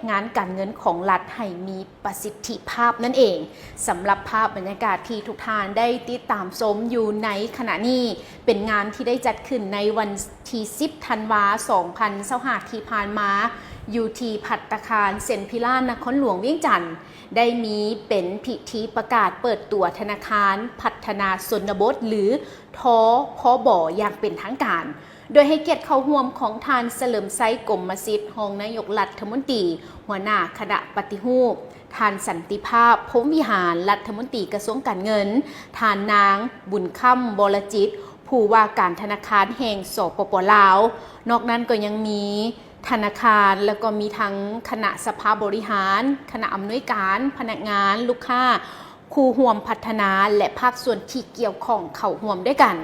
ງານການເງິນຂອງລັດໃຫ້ມີປະສິດທິພາບນັ້ນເອງ. ສຳລັບພາບບັນຍາກາດທີ່ທຸກທ່ານໄດ້ຕິດຕາມຊົມຢູ່ໃນຂະນະນີ້ ເປັນງານທີ່ໄດ້ຈັດຂຶ້ນໃນວັນທີສິບ ທັນວາ ສອງພັນຊາວຫ້າ ທີ່ຜ່ານມາ ຢູ່ທີ່ພັດຕາຄານເຊັນພິລາ ນະຄອນຫຼວງວຽງຈັນ ໄດ້ມີເປັນພິທີປະກາດເປີດຕົວທະນາຄານພັດທະນາຊົນນະບົດ ຫຼື ທພບ ຢ່າງເປັນທາງການ. ໂດຍໃຫ້ກຽດເຂົ້າຮ່ວມຂອງທ່ານ ສະເຫຼີມໄຊ ກົມມະສິດ ຮອງນາຍົກລັດຖະມົນຕີ ຫົວໜ້າຄະນະປະຕິຮູບ, ທ່ານ ສັນຕິພາບ ພົມວິຫານ ລັດຖະມົນຕີກະຊວງການເງິນ, ທ່ານນາງ ບຸນຄຳ ວໍລະຈິດ ຜູ້ວ່າການທະນາຄານແຫ່ງ ສປປ ລາວ. ນອກນັ້ນກໍຍັງມີທະນາຄານ ແລ້ວກໍມີທັງຄະນະສະພາບໍລິຫານ, ຄະນະອຳນວຍການ, ພະນັກງານ, ລູກຄ້າ, ຄູ່ຮ່ວມພັດທະນາ ແລະ ພາກສ່ວນທີ່ກ່ຽວຂ້ອງເຂົ້າຮ່ວມດ້ວຍກັນ.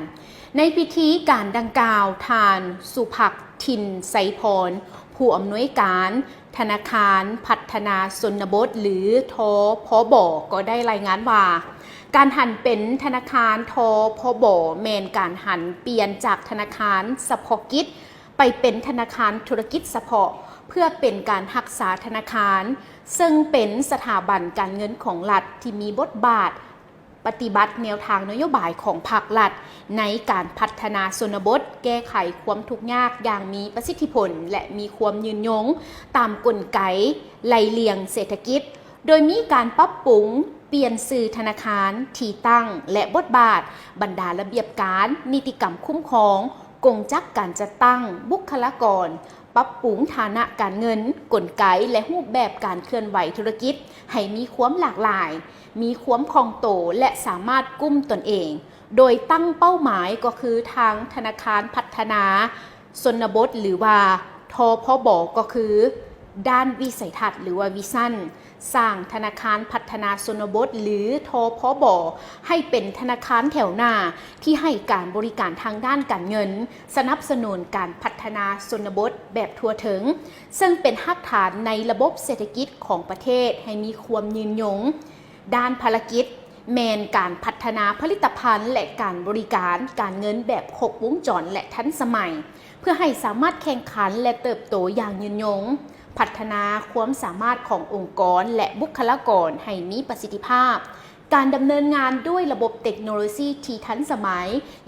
ໃນພິທີການດັ່ງກ່າວ, ທ່ານ ສຸພັກ ຖິ່ນໄຊພອນ ຜູ້ອຳນວຍການທະນາຄານພັດທະນາຊົນນະບົດ ຫຼື ທພບ ກໍໄດ້ລາຍງານວ່າ ການຫັນເປັນທະນາຄານ ທພບ ແມ່ນການຫັນປ່ຽນຈາກທະນາຄານສະເພາະກິດ ໄປເປັນທະນາຄານທຸລະກິດສະເພາະ ເພື່ອເປັນການຮັກສາທະນາຄານ ເຊິ່ງເປັນສະຖາບັນການເງິນຂອງລັດທີ່ມີບົດບາດປະຕິບັດແນວທາງນະໂຍບາຍຂອງພັກລັດ ໃນການພັດທະນາຊົນນະບົດ, ແກ້ໄຂຄວາມທຸກຍາກຢ່າງມີປະສິດທິຜົນ ແລະ ມີຄວາມຍືນຍົງຕາມກົນໄກໄລ່ລຽງເສດຖະກິດ, ໂດຍມີການປັບປຸງ, ປ່ຽນຊື່ທະນາຄານ, ທີ່ຕັ້ງ ແລະ ບົດບາດ, ບັນດາລະບຽບການ, ນິຕິກຳຄຸ້ມຄອງ, ກົງຈັກການຈັດຕັ້ງ, ບຸກຄະລາກອນ, ປັບປຸງຖານະການເງິນ, ກົນໄກ ແລະ ຮູບແບບການເຄື່ອນໄຫວທຸລະກິດໃຫ້ມີຄວາມຫຼາກຫຼາຍ, ມີຄວາມຄ່ອງໂຕ ແລະ ສາມາດກຸ້ມຕົນເອງ, ໂດຍຕັ້ງເປົ້າໝາຍກໍຄືທາງທະນາຄານພັດທະນາຊົນນະບົດ ຫຼືວ່າ ທພບ ກໍຄື ດ້ານວິໄສທັດ ຫຼືວ່າ ວິຊັນ ສ້າງທະນາຄານພັດທະນາຊົນນະບົດ ຫຼື ທພບ ໃຫ້ເປັນທະນາຄານແຖວໜ້າທີ່ໃຫ້ການບໍລິການທາງດ້ານການເງິນ, ສະໜັບສະໜູນການພັດທະນາຊົນນະບົດແບບທົ່ວເຖິງ, ເຊິ່ງເປັນຮາກຖານໃນລະບົບເສດຖະກິດຂອງປະເທດໃຫ້ມີຄວາມຍືນຍົງ. ດ້ານພາລະກິດແມ່ນການພັດທະນາຜະລິດຕະພັນ ແລະ ການບໍລິການການເງິນແບບຄົບວົງຈອນ ແລະ ທັນສະໄໝ ເພື່ອໃຫ້ສາມາດແຂ່ງຂັນ ແລະ ເຕີບໂຕຢ່າງຍືນຍົງ, ພັດທະນາຄວາມສາມາດຂອງອົງກອນ ແລະ ບຸກຄະລາກອນໃຫ້ມີປະສິດທິພາບ, ການດຳເນີນງານດ້ວຍລະບົບເຕັກໂນໂລຊີທີ່ທັນສະໄໝ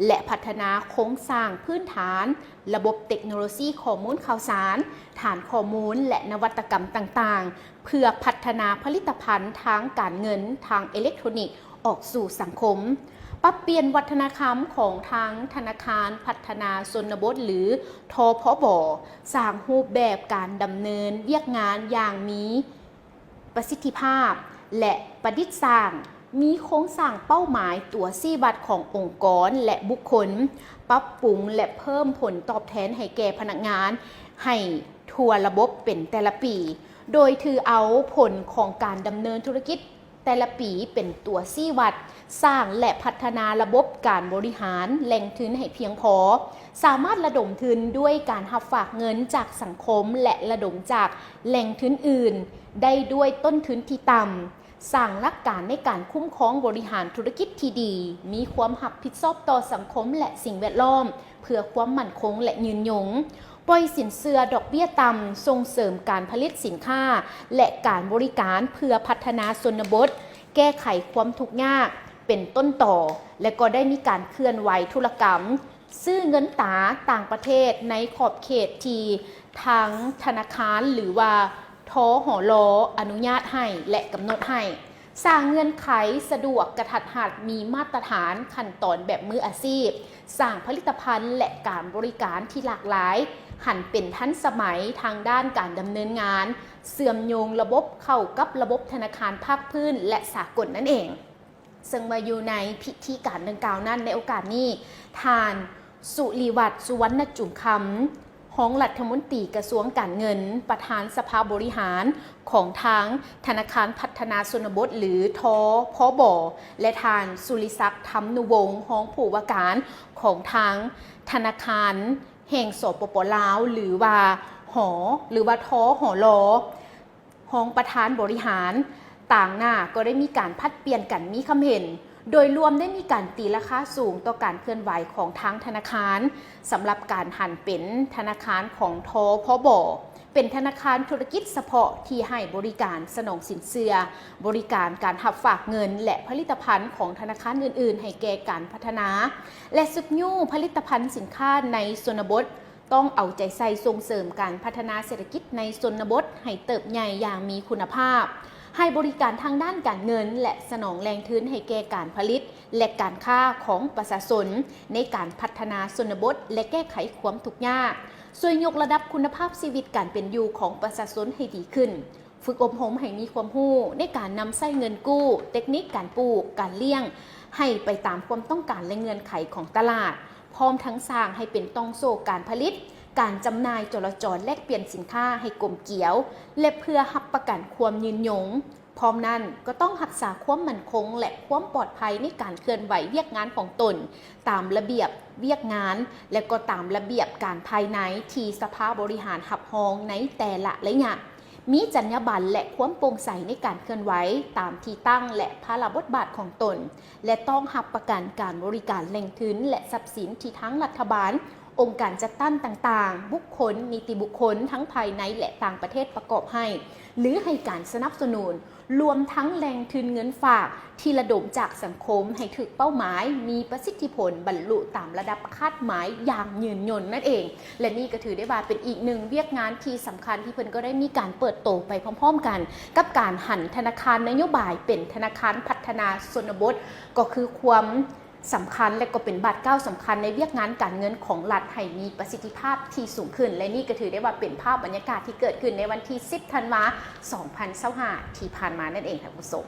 ແລະ ພັດທະນາໂຄງສ້າງພື້ນຖານລະບົບເຕັກໂນໂລຊີຂໍ້ມູນຂ່າວສານ, ຖານຂໍ້ມູນ ແລະ ນະວັດຕະກຳຕ່າງໆ ເພື່ອພັດທະນາຜະລິດຕະພັນທາງການເງິນທາງເອເລັກໂທຣນິກອອກສູ່ສັງຄົມ, ປັບປ່ຽນວັດທະນະທຳຂອງທາງທະນາຄານພັດທະນາຊົນນະບົດ ຫຼື ທພບ, ສ້າງຮູບແບບການດຳເນີນວຽກງານຢ່າງມີປະສິດທິພາບ ແລະ ປະດິດສ້າງ, ມີໂຄງສ້າງເປົ້າໝາຍຕົວຊີ້ວັດຂອງອົງກອນ ແລະ ບຸກຄົນ, ປັບປຸງ ແລະ ເພີ່ມຜົນຕອບແທນໃຫ້ແກ່ພະນັກງານໃຫ້ທົ່ວລະບົບເປັນແຕ່ລະປີ. ໂດຍຖືເອົາຜົນຂອງການດຳເນີນທຸລະກິດແຕ່ລະປີເປັນຕົວຊີ້ວັດ, ສ້າງ ແລະ ພັດທະນາລະບົບການບໍລິຫານແຫຼ່ງທຶນໃຫ້ພຽງພໍ, ສາມາດລະດົມທຶນດ້ວຍການຮັບຝາກເງິນຈາກສັງຄົມ ແລະ ລະດົມຈາກແຫຼ່ງທຶນອື່ນໄດ້ດ້ວຍຕົ້ນທຶນທີ່ຕ່ຳ, ສ້າງຫຼັກການໃນການຄຸ້ມຄອງບໍລິຫານທຸລະກິດທີ່ດີ, ມີຄວາມຮັບຜິດຊອບຕໍ່ສັງຄົມ ແລະ ສິ່ງແວດລ້ອມ ເພື່ອຄວາມໝັ້ນຄົງ ແລະ ຍືນຍົງ, ປ່ອຍສິນເຊື່ອດອກເບ້ຍຕ່ຳ, ສົ່ງເສີມການຜະລິດສິນຄ້າ ແລະ ການບໍລິການເພື່ອພັດທະນາຊົນນະບົດ, ແກ້ໄຂຄວາມທຸກຍາກເປັນຕົ້ນຕໍ, ແລະ ກໍໄດ້ມີການເຄື່ອນໄຫວທຸລະກຳ ຊື້ເງິນຕາຕ່າງປະເທດໃນຂອບເຂດທີ່ທາງທະນາຄານ ຫຼືວ່າ ທຫລ ອະນຸຍາດໃຫ້ ແລະ ກຳນົດໃຫ້. ສ້າງເງື່ອນໄຂສະດວກ, ກະທັດຮັດ, ມີມາດຕະຖານ, ຂັ້ນຕອນແບບມືອາຊີບ, ສ້າງຜະລິດຕະພັນ ແລະ ການບໍລິການທີ່ຫຼາກຫຼາຍ, ຫັນເປັນທັນສະໄໝທາງດ້ານການດຳເນີນງານ, ເຊື່ອມໂຍງລະບົບເຂົ້າກັບລະບົບທະນາຄານພາກພື້ນ ແລະ ສາກົນນັ້ນເອງ. ເຊິ່ງວ່າຢູ່ໃນພິທີການດັ່ງກ່າວນັ້ນ, ໃນໂອກາດນີ້ ທ່ານ ສຸລິວັດ ສຸວັນນະຈຸມຄຳ ຮອງລັດຖະມົນຕີກະຊວງການເງິນ, ປະທານສະພາບໍລິຫານຂອງທາງທະນາຄານພັດທະນາຊົນນະບົດ ຫຼື ທພບ ແລະ ທ່ານ ສຸລິສັກ ທຳນຸວົງ ຮອງຜູ້ວ່າການຂອງທາງທະນາຄານແຫ່ງ ສປປ ລາວ ຫຼືວ່າ ຫ ຫຼືວ່າ ທຫລ ຮອງປະທານບໍລິຫານ, ຕາງໜ້າກໍໄດ້ມີການຜັດປ່ຽນກັນມີຄຳເຫັນ. ໂດຍລວມໄດ້ມີການຕີລາຄາສູງຕໍ່ການເຄື່ອນໄຫວຂອງທາງທະນາຄານ ສຳລັບການຫັນເປັນທະນາຄານຂອງ ທພບ ເປັນທະນາຄານທຸລະກິດສະເພາະທີ່ໃຫ້ບໍລິການສະໜອງສິນເຊື່ອ, ບໍລິການການຮັບຝາກເງິນ ແລະ ຜະລິດຕະພັນຂອງທະນາຄານອື່ນໆ ໃຫ້ແກ່ການພັດທະນາ ແລະ ຊຸກຍູ້ຜະລິດຕະພັນສິນຄ້າໃນຊົນນະບົດ. ຕ້ອງເອົາໃຈໃສ່ສົ່ງເສີມການພັດທະນາເສດຖະກິດໃນຊົນນະບົດໃຫ້ເຕີບໃຫຍ່ຢ່າງມີຄຸນນະພາບ, ໃຫ້ບໍລິການທາງດ້ານການເງິນ ແລະ ສະໜອງແຫຼ່ງທຶນໃຫ້ແກ່ການຜະລິດ ແລະ ການຄ້າຂອງປະຊາຊົນ ໃນການພັດທະນາຊົນນະບົດ ແລະ ແກ້ໄຂຄວາມທຸກຍາກ, ຊ່ວຍຍົກລະດັບຄຸນນະພາບຊີວິດການເປັນຢູ່ຂອງປະຊາຊົນໃຫ້ດີຂຶ້ນ, ຝຶກອົບຮົມໃຫ້ມີຄວາມຮູ້ໃນການນຳໃຊ້ເງິນກູ້, ເຕັກນິກການປູກ, ການລ້ຽງ ໃຫ້ໄປຕາມຄວາມຕ້ອງການ ແລະ ເງື່ອນໄຂຂອງຕະຫຼາດ, ພ້ອມທັງສ້າງໃຫ້ເປັນຕ່ອງໂສ້ການຜະລິດ, ການຈຳໜ່າຍ, ຈໍລະຈອນແລກປ່ຽນສິນຄ້າໃຫ້ກົມກຽວ ແລະ ເພື່ອຮັບປະກັນຄວາມຍືນຍົງ. ພ້ອມນັ້ນກໍຕ້ອງຮັກສາຄວາມໝັ້ນຄົງ ແລະ ຄວາມປອດໄພໃນການເຄື່ອນໄຫວວຽກງານຂອງຕົນ ຕາມລະບຽບວຽກງານ ແລະ ກໍຕາມລະບຽບການພາຍໃນທີ່ສະພາບໍລິຫານຮັບຮອງໃນແຕ່ລະໄລຍະ, ມີຈັນຍາບັນ ແລະ ຄວາມໂປ່ງໃສໃນການເຄື່ອນໄຫວຕາມທີ່ຕັ້ງ ແລະ ພາລະບົດບາດຂອງຕົນ, ແລະ ຕ້ອງຮັບປະກັນການບໍລິການແຫຼ່ງທຶນ ແລະ ຊັບສິນທີ່ທາງລັດຖະບານ, ອົງການຈັດຕັ້ງຕ່າງໆ, ບຸກຄົນ, ນິຕິບຸກຄົນ ທັງພາຍໃນ ແລະ ຕ່າງປະເທດປະກອບໃຫ້ ຫຼື ໃຫ້ການສະໜັບສະໜູນ, ລວມທັງແຫຼ່ງທຶນເງິນຝາກທີ່ລະດົມຈາກສັງຄົມໃຫ້ຖືກເປົ້າໝາຍ, ມີປະສິດທິຜົນ, ບັນລຸຕາມລະດັບຄາດໝາຍຢ່າງຍືນຍົງນັ້ນເອງ. ແລະ ນີ້ກໍຖືໄດ້ວ່າເປັນອີກໜຶ່ງວຽກງານທີ່ສຳຄັນທີ່ເພິ່ນກໍໄດ້ມີການເປີດໂຕໄປພ້ອມໆກັນ ກັບການຫັນທະນາຄານນະໂຍບາຍເປັນທະນາຄານພັດທະນາຊົນນະບົດ, ກໍຄືຄວາມ ສຳຄັນ ແລະ ກໍເປັນບາດກ້າວສຳຄັນໃນວຽກງານການເງິນຂອງລັດໃຫ້ມີປະສິດທິພາບທີ່ສູງຂຶ້ນ ແລະ ນີ້ກໍຖືໄດ້ວ່າເປັນພາບບັນຍາກາດທີ່ເກີດຂຶ້ນໃນວັນທີສິບ ທັນວາ ສອງພັນຊາວຫ້າ ທີ່ຜ່ານມານັ້ນເອງ ທ່ານຜູ້ຊົມ.